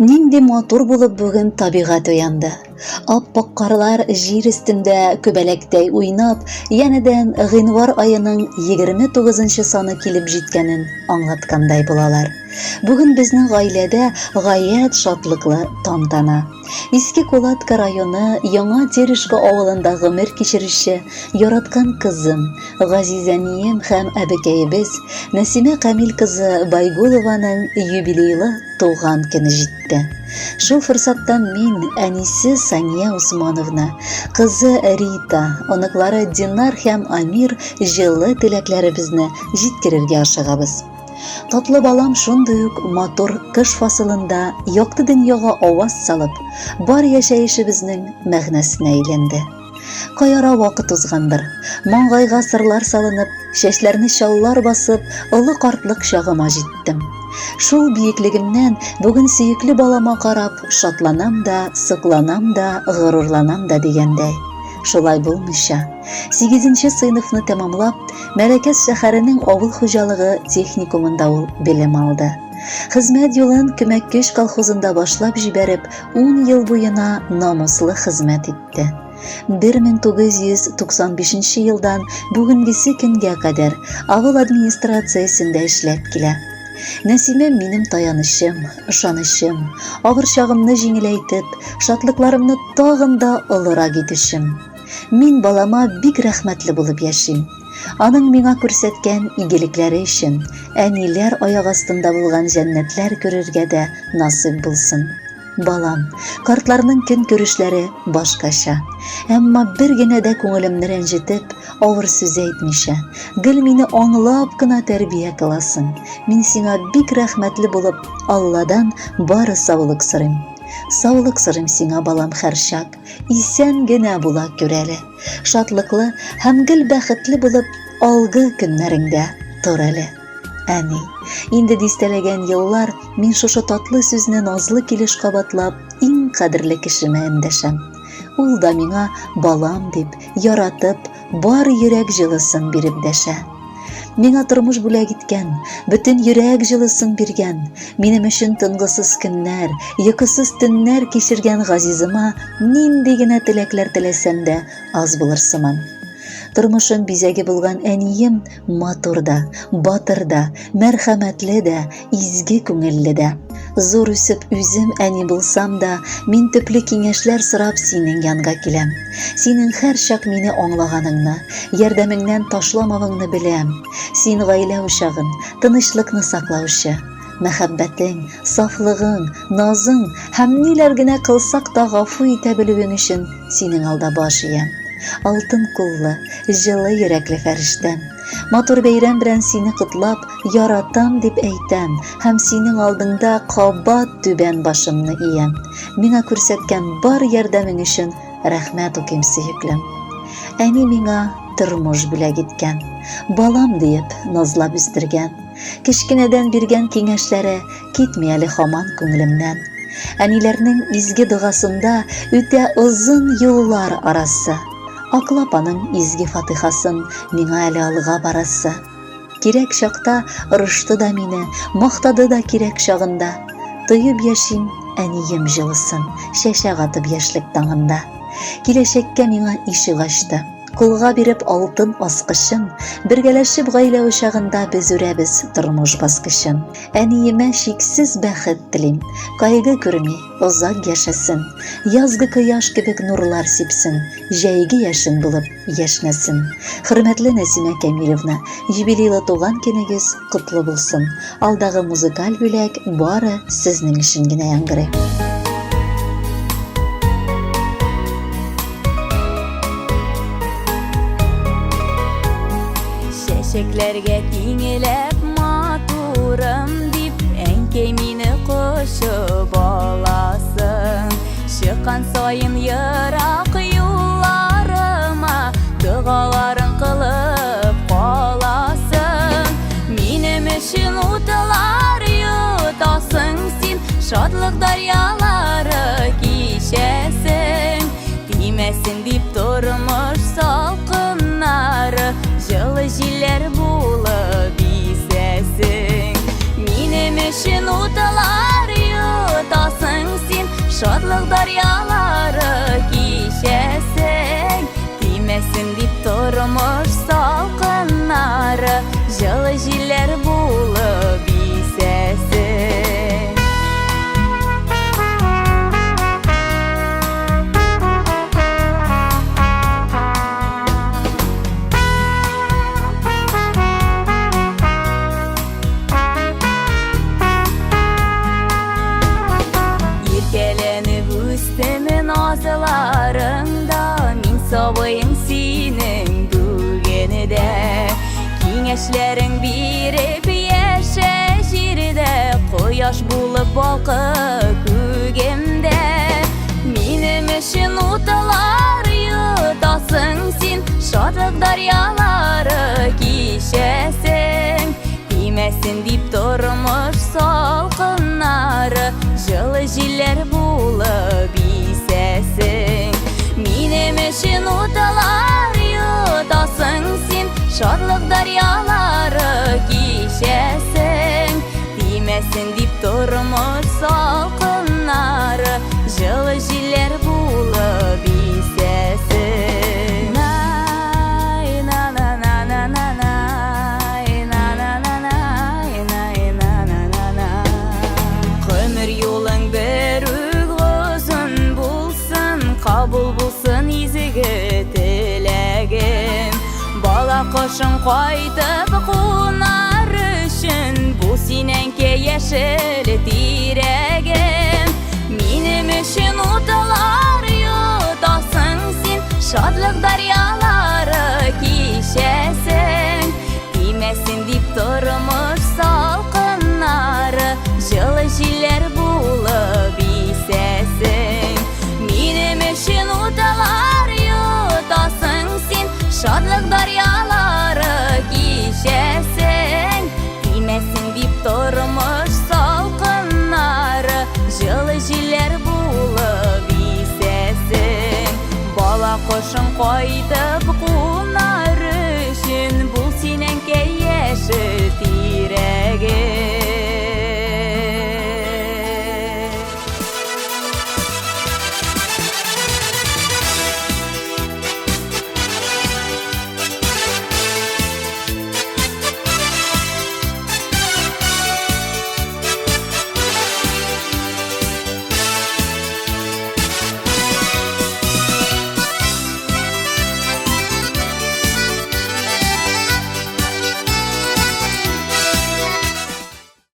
Нинди матур булып бүген табигать уянды. Ап-ак карлар җир өстендә күбәләктәй уйнап, янәдән гыйнвар аеның 29 саны килеп җиткәнен аңлаткандай булалар. Бүген безнең гаиләдә гаять шатлыклы тантана. Иске Кулатка районы Яңа Терешка авылында гомер кичерүче яраткан кызым, газиз әнием һәм әбекәебез Нәсимә Камил кызы Байгулованың юбилейлы туган көне җитте. Шул форсаттан мин, әнисе Сания Усмановна, кызы Рита, оныклары Динар һәм Амир җылы теләкләребезне җиткерергә ашыгабыз. Татлы балам шундый ук матур кыш фасылында якты дөньяга аваз салып, бар яшәешебезнең мәгънәсенә әйләнде. Кай ара вакыт узгандыр. Маңгайга сырлар салынып, чәчләрне чаллар басып, олы картлык чагыма җиттем. Шул биеклегемнән бүген сөекле балама карап, шатланам да, сокланам да, горурланам да дигәндәй. Шулай булмыйча, сигезенче сыйныфны тәмамлап, Мәләкәс шәһәренең авыл хуҗалыгы техникумында ул белем алды. Хезмәт юлын Көмәк көч колхозында башлап җибәреп, ун ел буена намуслы хезмәт итте. 1995 елдан бүгенгесе көнгә кадәр авыл администрациясендә эшләп килә. Нәсимәм минем таянычым, ышанычым, авыр чагымны җиңеләйтеп, шатлыкларымны тагын да олырак итүчем. Мин балама бик рәхмәтле булып яшим. Аның миңа күрсәткән игелекләре өчен әниләр аяк астында булган җәннәтләр күрергә дә насыйп булсын. Балам, картларның көнкүрешләре башкача. Әмма бер генә дә күңелемне рәнҗетеп, авыр сүз әйтмичә, гел мине аңлап кына тәрбия кыласың. Мин сиңа бик рәхмәтле булып, Алладан бары саулык сорыйм. Саулык сорыйм сиңа, балам, һәрчак. Исән генә була күр әле. Шатлыклы һәм гел бәхетле булып, алгы көннәреңдә тор әле. Әни, инде дистәләгән еллар мин шушы татлы сүзне назлы килеш кабатлап, иң кадерле кешемә эндәшәм. Ул да миңа балам дип, яратып, бар йөрәк җылысын биреп дәшә. Миңа тормыш бүләк иткән, бөтен йөрәк җылысын биргән, минем өчен тынгысыз көннәр, йокысыз төннәр кичергән газизыма нинди генә теләкләр теләсәм дә аз булыр сыман. Тормышым бизәге булган әнием матур да, батыр да, мәрхәмәтле дә, изге күңелле дә. Зур үсеп үзем әни булсам да, мин төпле киңәшләр сорап синең янга киләм. Синең һәрчак мине аңлаганыңны, ярдәмеңнән ташламавыңны беләм. Син гаилә учагын, тынычлыкны саклаучы. Мәхәббәтең, сафлыгың, назың һәм ниләр генә кылсак та гафу итә белүең өчен синең алда баш иям. Алтын куллы, җылы йөрәкле фәрештәм. Матур бәйрәм белән сине котлап, яратам дип әйтәм һәм синең алдыңда кабат түбән башымны иям. Миңа күрсәткән бар ярдәмең өчен рәхмәт укыйм, сөеклем. Әни миңа тормыш бүләк иткән, балам диеп назлап үстергән. Кечкенәдән биргән киңәшләре китми әле һаман күңелемнән. Әниләрнең изге догасында үтә озын юллар арасы. Аклап аның изге фатыйхасын миңа әле алга барасы. Кирәк чакта орышты да мине, мактады да кирәк чагында. Тоеп яшим әнием җылысын, чәчәк атып яшьлек таңында. Киләчәккә миңа ишек ачты. Кулга биреп алтын аскычын, бергәләшеп гаилә учагында без үрәбез тормыш баскычын. Әниемә чиксез бәхет телим, кайгы күрми, озак яшәсен, язгы кояш кебек нурлар сипсен, җәйге яшен булып яшьнәсен. Хөрмәтле Нәсимә Кәмилевна, юбилейлы туган көнегез котлы булсын. Алдагы музыкаль бүләк бары сезнең өчен генә яңгырый. Чәчәкләргә тиңеләп матурым дип, әнкәй мине кочып аласың. Чыккан саен ерак юлларыма догаларың кылып каласың. Минем өчен утлар йотасың син, шатлык дәрьялары кичәсең. Тимәсен дип тормыш салкыннары, җылы җилләр булып исәсең. Минем өчен утлар йотасың. Шатлык дарьялары кичәсең. Тимәсен дип тормыш салкыннары, Җылы җилләр булып исәсең. Иркәләнеп үстем назларыңда, Мин сабыең синең бүген дә. Киңәшләрең биреп яшә җирдә, Кояш булып балкы күгемдә. Минем өчен утлар йотасың син, Шатлык дарьялары кичәсең. Тимәсен дип тормыш салкыннары, Җылы җилләр булып исәсең. Минем өчен утлар йотасың син, Шатлык дарьялары кичәсең. Тимәсен дип тормыш салкыннары, Җылы җилләр булып исәсең. Най, на на на на на най, на на на най, най, на на на на. Гомер юлың бер үк озын булсын, Кабул булсын изге теләгем. Бала кошың кайтып кунар өчен, Бу син, әнкәй, яшел тирәгем. Минем өчен утлар йотасың син, Шатлык дарьялары кичәсең. Тимәсен дип тормыш салкыннары, Җылы җилләр булып исәсең. Минем өчен утлар йотасың син, Шатлык дарьялары кичәсең. Тимәсен дип тормыш салкыннары, Җылы җилләр булып исәсең. Бала кошың кайтып кунар.